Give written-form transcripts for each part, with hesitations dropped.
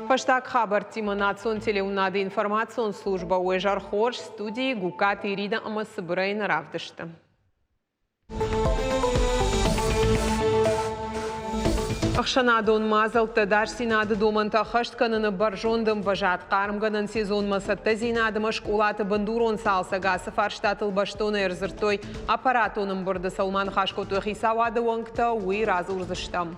Фӕстаг хабӕрттимӕ национ телеуынады информацион службӕ Уе зӕр хорз студийы Гугкаты Иринӕ ӕмӕ Цыбырӕй нӕ равдысты. Ӕхсӕнадон мадзӕлттӕ ӕдасдзинады домӕнтӕ ӕххӕст кӕныны бӕрзонд ӕмвӕзад хъармгӕнӕн сезонмӕ цӕттӕдзинад ӕмӕ скъолаты бындурон цалцӕг ацы фарстатыл бӕстонӕй ӕрдзырдтой аппаратон ӕмбырды. Цӕуыл ма ныхас кодтой хицауады уӕнгтӕ, уый радзурдзыстӕм.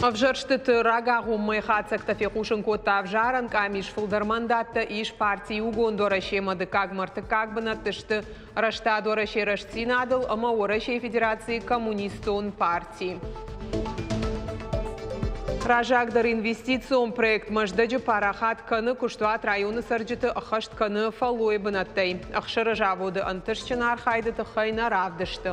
Ӕвзӕрстыты рагагъоммӕ хатдзӕгтӕ фехъусын кодта ӕвзарӕн къамис. Фылдӕр мандаттӕ ис парти Иугонд Уӕрӕсемӕ дыккаг ӕмӕ ӕртыккаг бынӕтты сты Рӕстад Уӕрӕсе Рӕстдзинадыл ӕмӕ Уӕрӕсейы Федерацийы Коммунистон парти. Раззагдӕр инвестицион проект Мӕздӕджы парахат кӕны куыстуат районы цӕрджыты ӕххӕст кӕны фӕллойы бынӕттӕй. Ӕхсыры заводы ӕнтыстджын архайды тыххӕй нӕ равдысты.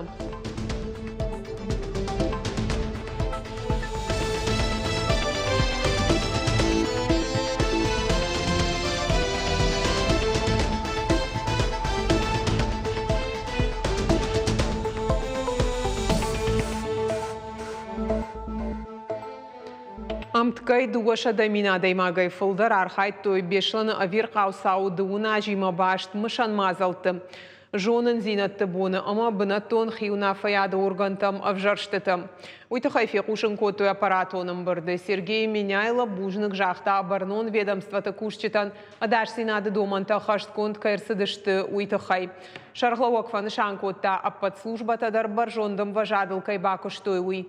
Ӕмткӕй 200 000 адӕймагӕй фылдӕр архайдтой Беслӕны ӕвирхъау цауы дыууын азимӕ баст мысӕн мадзӕлтты. Зонындзинӕдты боны ӕмӕ бынӕттон хиуынаффӕйады органтӕм ӕвзӕрстыты. Уый тыххӕй фехъусын кодтой аппаратон ӕмбырды. Сергей Меняйло бузныг загъта бӕрнон ведомствоты кусджытӕн, ӕдасдзинады домӕнтӕ ӕххӕстгонд кӕй ӕрцыдысты, уый тыххӕй. Сӕргълӕууӕг фӕнысан кодта, ӕппӕт службӕтӕ дӕр бӕрзонд ӕмвӕзадыл кӕй бакуыстой, уый.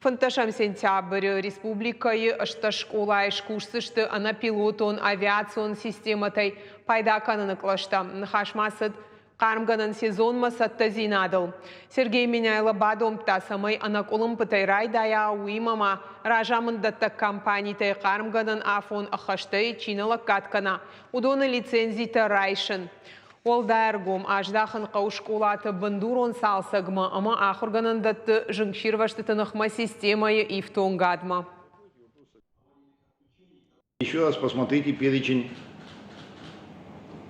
15 сентябры республикӕйы ӕстӕс скъолайы скусдзысты ӕнӕпилотон авиацион системӕтӕй пайда кӕныны кълӕстӕ. Ныхас ма цыд хъармгӕнӕн сезонмӕ цӕттӕдзинадыл. Сергей Меняйло бадомдта, цӕмӕй ӕнӕкъуылымпытӕй райдайа, уыимӕ ма разамынддӕттӕг компанитӕй хъармгӕнӕн афон ӕххӕстӕй чи нӕ лӕггад кӕна, уыдоны лицензитӕ райсын. Уӕлдай ӕргом аздахын хъӕуы скъолаты бындурон цалцӕгмӕ ӕмӕ ахуыргӕнӕндӕтты зынгсирвӕзтыты ныхмӕ системӕйы ифтонгадмӕ. Еще раз посмотрите перечень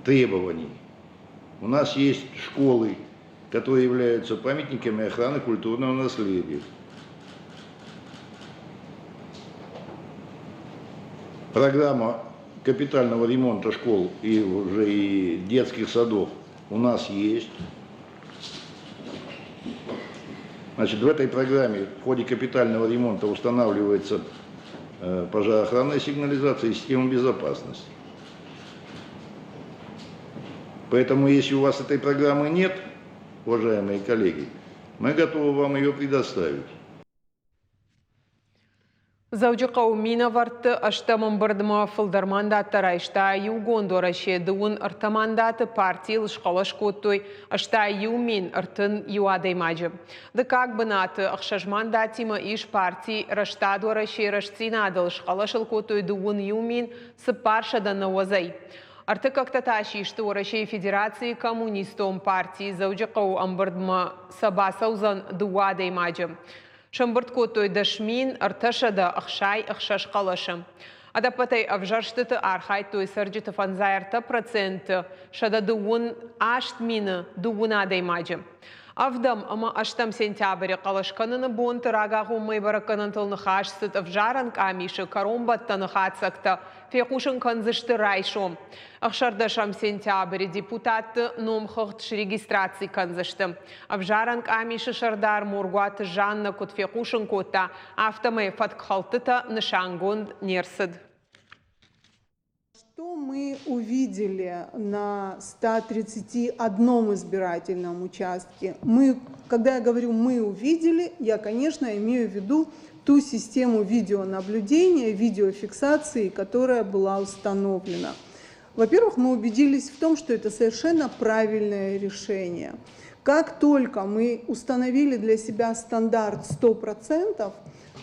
требований. У нас есть школы, которые являются памятниками охраны культурного наследия. Программа капитального ремонта школ и уже и детских садов у нас есть. Значит, в этой программе в ходе капитального ремонта устанавливается пожароохранная сигнализация и система безопасности. Поэтому, если у вас этой программы нет, уважаемые коллеги, мы готовы вам ее предоставить. Дзӕуджыхъӕуы минӕвӕртты ӕстӕм ӕмбырдмӕ фылдӕр мандаттӕ райста Иугонд Уӕрӕсе. 33 мандаты партийыл схъӕлӕс кодтой 81 031 адӕймаджы. Дыккаг бынаты ӕхсӕз мандатимӕ ис парти Рӕстад Уӕрӕсе Рӕстдзинадыл схъӕлӕс ыл кодтой 21 490-ӕй. Ӕртыккӕгтӕ та систы Уӕрӕсейы Федерацийы Коммунистон партийы Дзӕуджыхъӕуы ӕмбырдмӕ сӕ бацӕудзӕн дыууӕ адӕймаджы. Сӕмбырд кодтой 10 366 хъӕлӕсы. Ӕдӕппӕтӕй ӕвзӕрстыты архайдтой цӕрджыты 53%, 128 030 адӕймаджы. Ӕвдӕм ӕмӕ ӕстӕм сентябры хъӕлӕс кӕныны бонты рагагъоммӕйы бӕрӕггӕнӕнтыл ныхас цыд ӕвзарӕн къамисы кӕронбӕттӕны хатдзӕгтӕ фехъусын кӕндзысты райсом. 16 сентябры депутатты номхыгъд срегистраци кӕндзысты. Ӕвзарӕн къамисы сӕрдар Моргуаты Жанна куыд фехъусын кодта, афтӕмӕй фӕткхӕлдтытӕ нысангонд не рцыд. Что мы увидели на 131 избирательном участке? Мы, когда я говорю «мы увидели», я, конечно, имею в виду ту систему видеонаблюдения, видеофиксации, которая была установлена. Во-первых, мы убедились в том, что это совершенно правильное решение. Как только мы установили для себя стандарт 100%,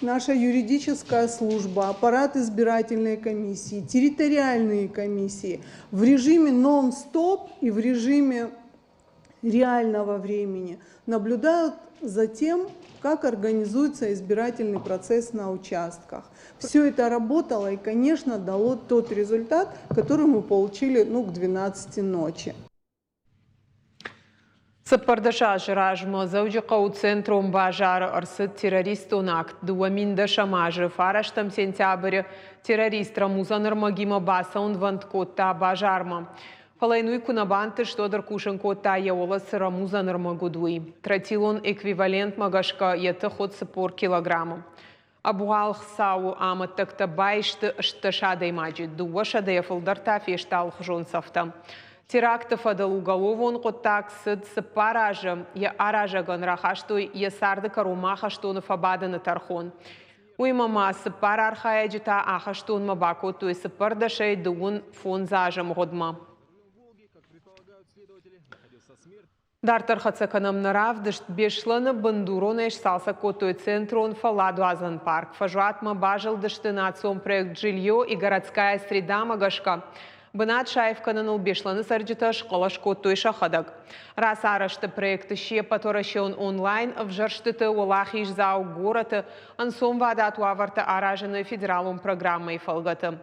наша юридическая служба, аппарат избирательной комиссии, территориальные комиссии в режиме нон-стоп и в режиме реального времени наблюдают за тем, как организуется избирательный процесс на участках. Все это работало и, конечно, дало тот результат, который мы получили, ну, к 12 ночи. 14 азы размӕ Дзӕуджыхъӕуы центрон базары ӕрцыд террористон акт. 2010 азы фарӕстӕм сентябры террорист рӕмудзӕн ӕрмӕгимӕ бацӕуынвӕнд кодта базармӕ. Фӕлӕ йын уый куы нӕ бантыст, уӕд ӕркусын кодта, йӕ уӕлӕ цы рӕмудзӕн ӕрмӕг уыд, уый. Тротилон эквивалентмӕ гӕсгӕ йӕ тых уыд 40 килограммы. Ӕбуалгъ цауы амӕттӕгтӕ баисты 18 адӕймаджы, дыууӕсӕдӕйӕ фылдӕр та фесты алыхуызон цӕфтӕ. Теракты фӕдыл уголовон хъуыддаг цыд цыппар азы, йӕ аразӕгӕн рахастой йӕ царды кӕронмӕ ахӕстоны фӕбадыны тӕрхон. Уыимӕ ма цыппар архайӕджы та ахӕстонмӕ бакодтой цыппӕрдӕсӕй дыууын фондз азы мгъуыдмӕ. Дарддӕр хӕццӕ кӕнӕм нӕ равдыст. Беслӕны бындуронӕй сцалцӕг кодтой центрон фӕлладуадзӕн парк. Фӕзуатмӕ базылдысты национ проект «Жилье и городская среда»-мӕ гӕсгӕ. Бынат саив кӕныныл Беслӕны цӕрджытӕ схъӕлӕс кодтой сӕхӕдӕг. Рацарӕзты проекты се ппӕтуӕрӕсеон онлайн ӕвзӕрстыты уӕлахиздзау горӕты ӕнцонвадат уавӕртӕ аразыны федералон программӕйы фӕлгӕты.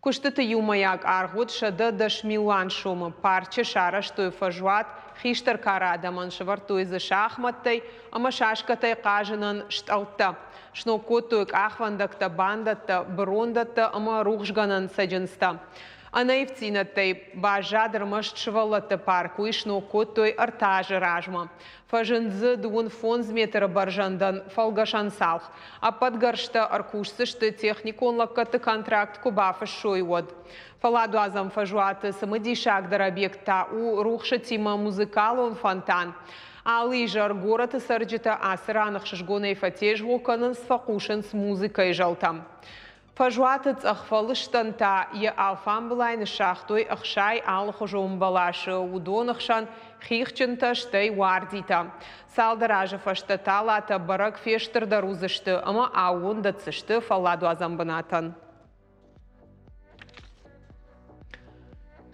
Куыстыты иумӕйаг аргъ уыд 110 милуан сомы. Парчы сарӕзтой фӕзуат, хистӕр кары адӕмӕн сӕвӕрдтой дзы шахмӕттӕй ӕмӕ шашкӕтӕй хъазынӕн стъӕлттӕ. Сног кодтой къахвӕндӕгтӕ, бандӕттӕ, бырондӕттӕ ӕмӕ рухсгӕнӕн цӕджындзтӕ. Ӕнӕивддзинӕдтӕй баззад ӕрмӕст сывӕллӕтты парк, уый сног кодтой ӕртӕ азы размӕ. Фӕзынд дзы дыууын фондз метры бӕрзӕндӕн фӕлгӕсӕн цалх. Ӕппӕт гӕрзтӕ ӕркусдзысты техникон лӕггӕдты контракт куы бафыссой, уӕд. Фӕлладуадзӕн фӕзуаты цымыдисагдӕр объект та у рухсытимӕ музыкалон фонтан. Алы изӕр горӕты цӕрджытӕ ацы ран ӕхсызгонӕй фӕтезгъо кӕнынц, фӕхъусынц музыкӕйы зӕлтӕм. Фӕзуаты цъӕхфӕлыстӕн та йӕ алфамбылай ныссагътой 60 алыхуызон бӕласы, уыдоны хсӕн хихджынтӕ, стӕй уардитӕ. Цалдӕр азы фӕстӕ талатӕ бӕрӕг фестырдӕр уыдзысты ӕмӕ аууон дӕтдзысты фӕлладуадзӕн бынатӕн.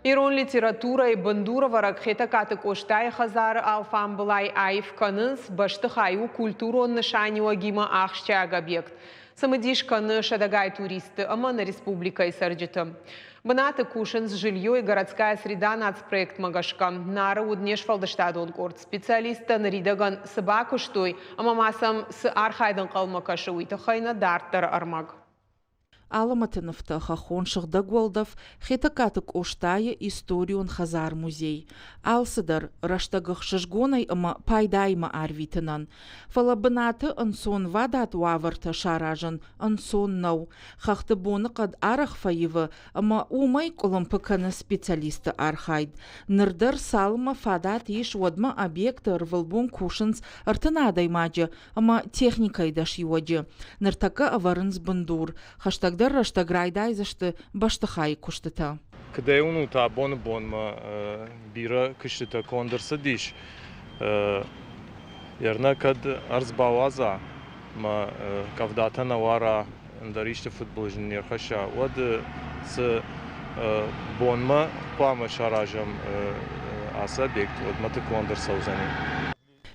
Ирон литературӕйы бындурӕвӕрӕг Хетӕгкаты Къостайы хӕдзары алфамбылай аив кӕнынц, бӕстыхай у культурон нысаниуӕгимӕ ахсджиаг объект. Цымыдис кӕны сӕдӕгай туристты ӕмӕ нӕ республикӕйы цӕрджыты. Бынаты кусынц «Жилье и городская среда» нацпроектмӕ гӕсгӕ. Нары уыд не сфӕлдыстадон къорд. Специалисттӕ ныридӕгӕн цы бакуыстой ӕмӕ ма сӕм цы архайд ӕнхъӕлмӕ кӕсы, уый тыххӕй нӕ дарддӕры ӕрмӕг. Алӕмӕты нывтӕ хӕххон сыгъдӕг уӕлдӕф, Хетӕгкаты Къостайы историон хӕдзар-музей. Алцыдӕр рӕстӕг ӕхсызгонӕй ӕмӕ пайдаимӕ арвитынӕн. Фӕлӕ бынаты ӕнцонвадат уавӕртӕ саразын ӕнцон нӕу. Хӕхты боныхъӕд арӕх фӕивы ӕмӕ уымӕй къуылымпы кӕны специалистты архайд. Ныр дӕр цалынмӕ фадат ис, уӕдмӕ объекты ӕрвылбон кусынц 30 адӕймаджы ӕмӕ техникӕйы дӕсиуӕджы. Ныртӕккӕ ӕвӕрынц бындур. Хӕстӕгдӕр рӕстӕг райдайдзысты бӕстыхайы куыстытӕ. Куыдӕй уынут, абоны бонмӕ бирӕ куыстытӕ конд ӕрцыдис. Ернӕ кӕд ӕрдз бауадза ӕмӕ къӕвдатӕ нӕ уара, ӕндӕр исты фыдбылыз нын не рхӕсса, уӕд цы бонмӕ хъуамӕ саразӕм ацы объект, уӕдмӕ конд ӕрцӕудзӕни.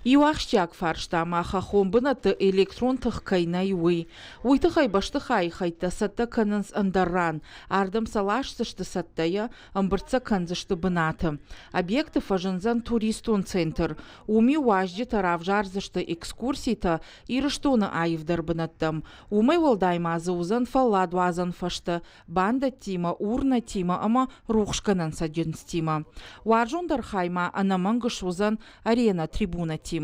Иу ахсджиаг фарста ма хӕххон бынӕтты электрон тых кӕй нӕй, уый. Уый тыххӕй бӕстыхайы хӕйттӕ цӕттӕ кӕнынц ӕндӕр ран. Ардӕм сӕ ласдзысты цӕттӕйӕ, ӕмбырд сӕ кӕндзысты бынаты. Объекты фӕзындзӕн туристон центр. Уым-иу уазджытӕ равзардзысты экскурситӕ Ирыстоны аивдӕр бынӕттӕм. Уымӕй уӕлдай ма дзы уыдзӕн фӕлладуадзӕн фӕзтӕ, бандӕттимӕ, урнӕтимӕ ӕмӕ рухсгӕнӕн цӕджындзтимӕ. Уарзондӕр хай ма ӕнӕмӕнг суыдзӕн аренӕ трибунӕтимӕ.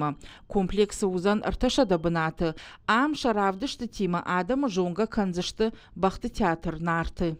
Комплексы уыдзӕн 300 бынаты. Ам сӕ равдыстытимӕ адӕмы зонгӕ кӕндзысты бӕхты театр «Нарты».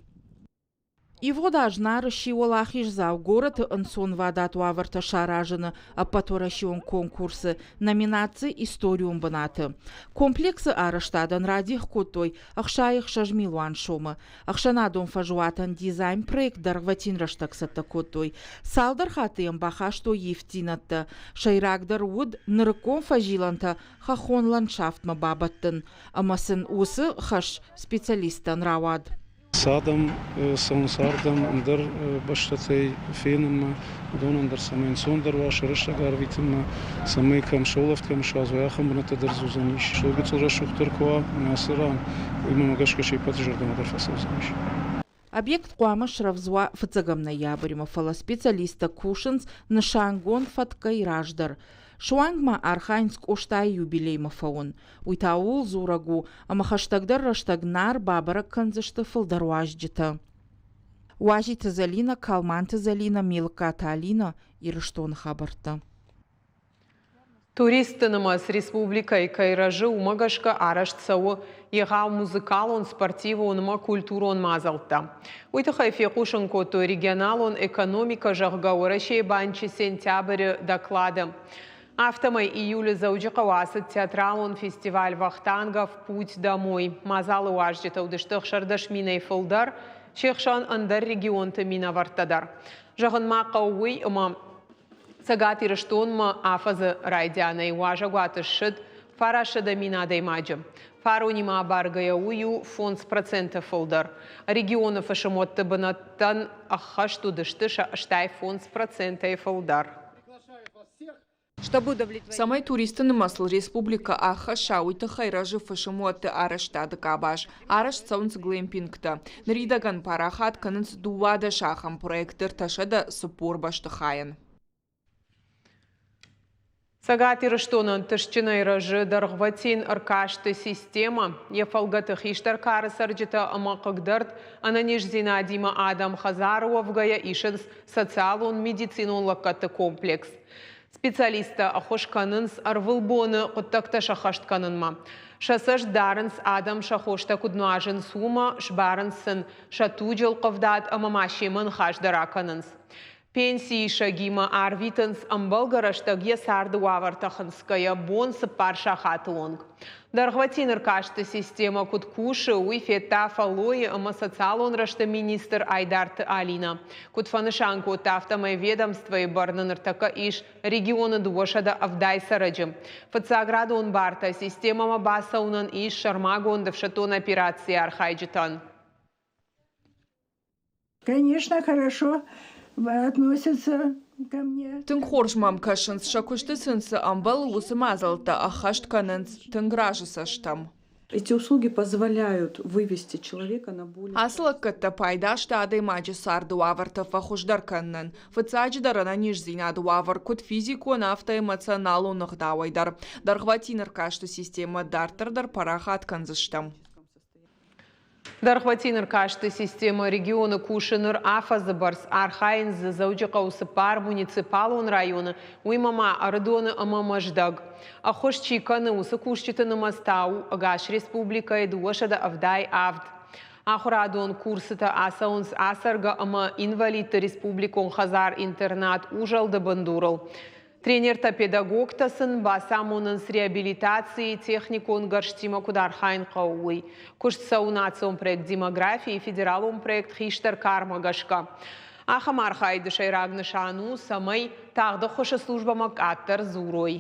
Ивгъуыд аз Нары сси уӕлахиздзау горӕты ӕнцонвадат уавӕртӕ саразыны ӕппӕтуӕрӕсеон конкурсы номинаци «Историон бынаты». Комплексы арӕзтадӕн радих кодтой 66 милуан сомы. Ӕхсӕнадон фӕзуатӕн дизайн-проект дӕргъвӕтин рӕстӕг цӕттӕ кодтой. Цалдӕр хатты йӕм бахастой ивддзинӕдтӕ. Сӕйрагдӕр уыд нырыккон фӕзилӕнтӕ хӕххон ландшафтмӕ бабӕттын, ӕмӕ сын уыцы хӕс специалисттӕн рауад. Цы адӕм цӕуынц ардӕм ӕндӕр бӕстӕтӕй фенынмӕ, уыдонӕн дӕр цӕмӕй ӕнцондӕр уа сӕ рӕстӕг арвитынмӕ, цӕмӕй кӕм сулӕфт, кӕм суадзой, ахӕм бынӕттӕ дӕр дзы уыдзӕнис. Гыццыл рӕсугъддӕр куы уа ацы ран, уый мӕнмӕ гӕсгӕ се ппӕты зӕрдӕмӕ дӕр фӕцӕудзӕнис. Объект хъуамӕ срӕвдз уа фыццӕгӕм ноябрьмӕ, фӕлӕ специалисттӕ кусынц нысангонд фӕткӕй раздӕр. Суанг ма архайынц Къостайы юбилеймӕ фӕуын. Уый та ууыл дзурӕг у, ӕмӕ хӕстӕгдӕр рӕстӕг Нар бабӕрӕг кӕндзысты фылдӕр уазджытӕ. Уазиты Зӕлинӕ, Калманты Зӕлинӕ, Мелыккаты Алинӕ, Ирыстоны хабӕрттӕ. Туристты нымӕц республикӕйы кӕй рӕзы, уымӕ гӕсгӕ арӕзт цӕуы егъау музыкалон, спортивон ӕмӕ культурон мадзӕлттӕ. Уый тыххӕй фехъусын кодтой регионалон экономикӕ, зӕгъгӕ, Уӕрӕсейы банчы сентябры доклады. Афтӕмӕй июлы Дзӕуджыхъӕуы ацыд театралон фестиваль «Вахтангов. Путь домой». Мадзалы уазджытӕ уыдысты 16 минӕй фылдӕр, се хсӕн ӕндӕр регионты минӕвӕрттӕ дӕр. Зӕгъын ма хъӕуы уый, ӕмӕ Цӕгат Ирыстонмӕ афӕдзы райдианӕй уазӕгуаты ссыд 900 000 адӕймаджы. Фаронимӕ абаргӕйӕ уый у 5% фылдӕр. Регионы фысымуӕтты бынӕттӕн ӕххӕст уыдысты сӕ 85%-ӕй фылдӕр. Цӕмӕй туристты нымӕцыл республикӕ ӕххӕсса, уый тыххӕй рӕзы фысымуӕтты арӕзтады къабаз. Арӕзт цӕуынц глэмпингтӕ. Ныридӕгӕн парахат кӕнынц 12 ахӕм проекты 340 бӕстыхайӕн. Цӕгат Ирыстоны ӕнтыстджынӕй рӕзы дӕргъвӕтин ӕркасты системӕ. Йӕ фӕлгӕты хистӕр кары цӕрджытӕ ӕмӕ хъыгдӕрд ӕнӕниздзинадимӕ адӕм хӕдзары уӕвгӕйӕ исынц социалон-медицинон лӕггӕдты комплекс. Специалисттӕ ӕххуыс кӕнынц ӕрвылбоны хъуыддӕгтӕ сӕххӕст кӕнынмӕ. Сӕ цӕст дарынц, адӕм сӕ хостӕ куыд нуазынц, уымӕ, сбарынц сын сӕ туджы ӕлхъывдад ӕмӕ ма семӕ ныхас дӕр акӕнынц. Пенсиисӕгимӕ арвитынц ӕмбӕлгӕ рӕстӕг йӕ царды уавӕртӕ хынцгӕйӕ бон цыппар сахаты онг. Дӕргъвӕтин ӕркасты системӕ куыд кусы, уый федта фӕллойы ӕмӕ социалон рӕзты министр Айдарты Алинӕ. Куыд фӕнысан кодта, афтӕмӕй ведомствойы бӕрны ныртӕккӕ ис регионы 270 цӕрӕджы. Фыццаградон бартӕ системӕмӕ бацӕуынӕн ис сӕрмагонд ӕфсӕддон операцийы архайджытӕн. Конечно, хорошо относятся ко мне. Тынг хорз мӕм кӕсынц, сӕ куысты сын цы ӕмбӕлы, уыцы мадзӕлттӕ ӕххӕст кӕнынц тынг разы цӕстӕм. Эти услуги позволяют вывести человека на более... Ацы лӕггӕдтӕ пайда сты адӕймаджы царды уавӕртӕ фӕхуыздӕр кӕнынӕн. Фыццаджыдӕр ӕнӕниздзинады уавӕр куыд физикон, афтӕ эмоционалон ӕгъдауӕй дӕр. Дӕргъвӕтин ӕркасты системӕ дарддӕр дӕр парахат кӕндзыстӕм. Дӕргъвӕтин ӕркасты системӕ регионы кусы ныр афӕдзы бӕрц. Архайынц дзы Дзӕуджыхъӕуы цыппар муниципалон районы, уыимӕ ма Ӕрыдоны ӕмӕ Мӕздӕг. Ӕххуыс чи кӕны, уыцы кусджыты нымӕц та у ӕгас республикӕйы 277. Ахуырадон курсытӕ ацӕуынц ацӕргӕ ӕмӕ инвалидты республикон хӕдзар-интернат Узӕлды бындурыл. Тренертӕ-педагогтӕ сын бацамонынц реабилитацийы техникон гӕрзтимӕ куыд архайын хъӕуы, уый. Куыст цӕуы национ проект «Демографи» федералон проект «Хистӕр кармӕ» гӕсгӕ. Ахӕм архайды сӕйраг нысан у, цӕмӕй тагъд ӕххуысы службӕмӕ къаддӕр дзурой.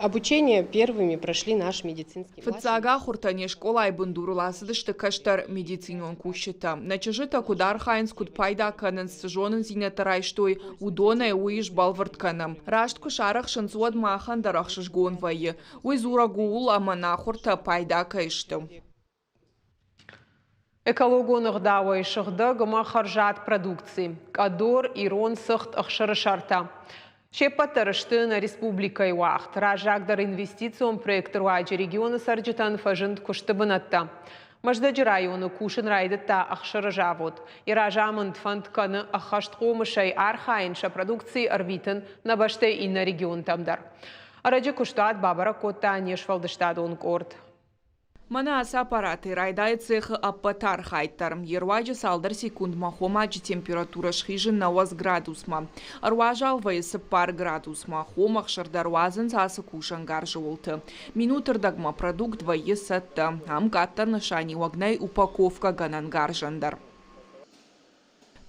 Обучение первыми прошли наш медицинский Фыццаг ахуыртӕ не скъолайы бындурыл ацыдысты кӕстӕр медицинон кусджытӕ. Нӕ чызджытӕ куыд архайынц, куыд пайда кӕнынц, цы зонындзинӕдтӕ райстой, уыдонӕй уый сбӕлвырд кӕнӕм. Раст куы сарӕхсынц, уӕд махӕн дӕр ӕхсызгон вӕййы. Уый дзурӕг ууыл, ӕмӕ нӕ ахуыртӕ пайда кӕй сты. Экологон ӕгъдауӕй сыгъдӕг ӕмӕ хӕрзад продукци, къӕдор, ирон цыхт, ӕхсырысӕртӕ. Се ппӕт дӕр сты нӕ республикӕйы уагъд. Раззагдӕр инвестицион проекты руаджы регионы цӕрджытӕн фӕзынд куысты бынӕттӕ. Мӕздӕджы районы кусын райдыдта ӕхсыры завод. Йӕ разамынд фӕнд кӕны ӕххӕст хъомысӕй архайын, сӕ продукци ӕрвитын нӕ бӕстӕйы иннӕ регионтӕм дӕр. Ӕрӕджы куыстуат бабӕрӕг кодта не сфӕлдыстадон къорд. Мӕнӕ ацы аппаратӕй райдайы цехы ӕппӕт архайд дӕр. Йе руаджы цалдӕр секундмӕ хомаджы температурӕ схизы 90 градусмӕ. Ӕруазал вӕййы цыппар градусмӕ. Хом ӕхсыр дӕр уадзынц ацы кусӕнгарзы уылты. Минуты рдӕгмӕ продукт вӕййы цӕттӕ. Ам къаддӕр нысаниуӕг нӕй упаковкӕгӕнӕн гарзӕн дӕр.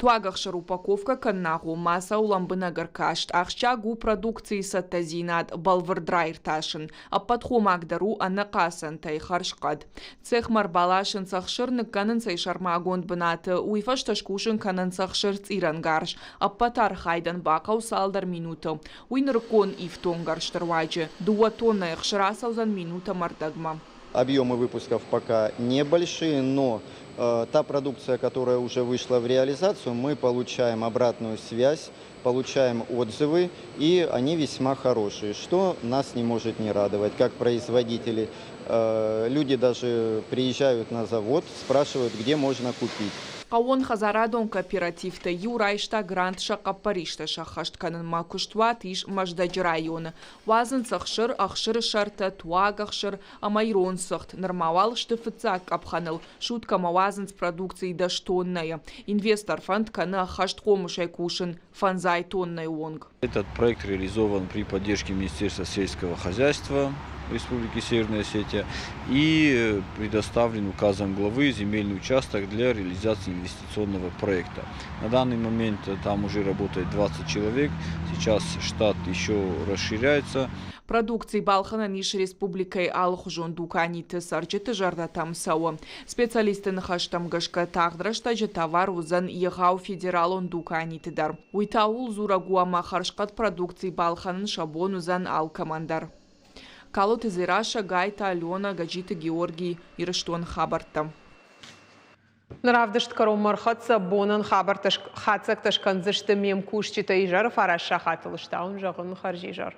Туаг ӕхсыр упаковкӕ кӕнын агъоммӕ цӕуы лӕмбынӕг ӕркаст. Ахсджиаг у продукцийы цӕттӕдзинад бӕлвырд раиртасын. Ӕппӕт хомаг дӕр у ӕнӕхъацӕнтӕй хӕрзхъӕд. Цехмӕ ӕрбаласынц ӕхсыр, ныккӕнынц ӕй сӕрмагонд бынаты, уый фӕстӕ скусын кӕнынц ӕхсырцъирӕнгарз. Ӕппӕт архайдӕн бахъӕуы цалдӕр минуты. Уый нырыккон ифтонггӕрзты руаджы. Дыууӕ тоннӕйы ӕхсыр ацӕудзӕн минут ӕмӕ ӕрдӕгмӕ. Объемы выпусков пока небольшие, но та продукция, которая уже вышла в реализацию, мы получаем обратную связь, получаем отзывы, и они весьма хорошие, что нас не может не радовать, как производители. Люди даже приезжают на завод, спрашивают, где можно купить. Хъӕууонхӕдзарадон кооперативтӕй иу райста грант сӕ хъӕппӕристӕ сӕххӕст кӕнынмӕ. Куыстуат ис Мӕздӕджы районы. Уадзынц ӕхсыр, ӕхсыры сӕртӕ, туаг ӕхсыр ӕмӕ ирон цыхт. Нырма уал сты фыццаг къӕпхӕныл. Суткӕмӕ уадзынц продукцийы 10 тоннӕйы. Инвестор фӕнд кӕны ӕххӕст хъомысӕй кусын фӕндзай тоннӕйы онг. Этот проект реализован при поддержке Министерства сельского хозяйства Республики Северная Осетия и предоставлен указом главы земельный участок для реализации инвестиционного проекта. На данный момент там уже работает 20 человек, сейчас штат еще расширяется. Продукци балхӕнӕн ис республикӕйы алыхуызон дуканиты, цӕрджыты зӕрдӕтӕм цӕуы. Специалистты ныхӕстӕм гӕсгӕ тагъд рӕстӕджы товар уыдзӕн егъау федералон дуканиты дӕр. Уый та ууыл дзурӕг у, ӕмӕ хӕрзхъӕд продукци балхӕнын сӕ бон уыдзӕн алкӕмӕн дӕр. Калоты Дзерассӕ, Гайты Алена, Гӕджиты Георгий, Ирыстоны хабӕрттӕ. Равдыст кӕронмӕ ӕрхӕццӕ бонӕн хабӕрттӕ хатдзӕгтӕ скӕндзысты ме мкусджытӕ изӕры фараст сахатыл стауын зӕгъын хӕрзизӕр.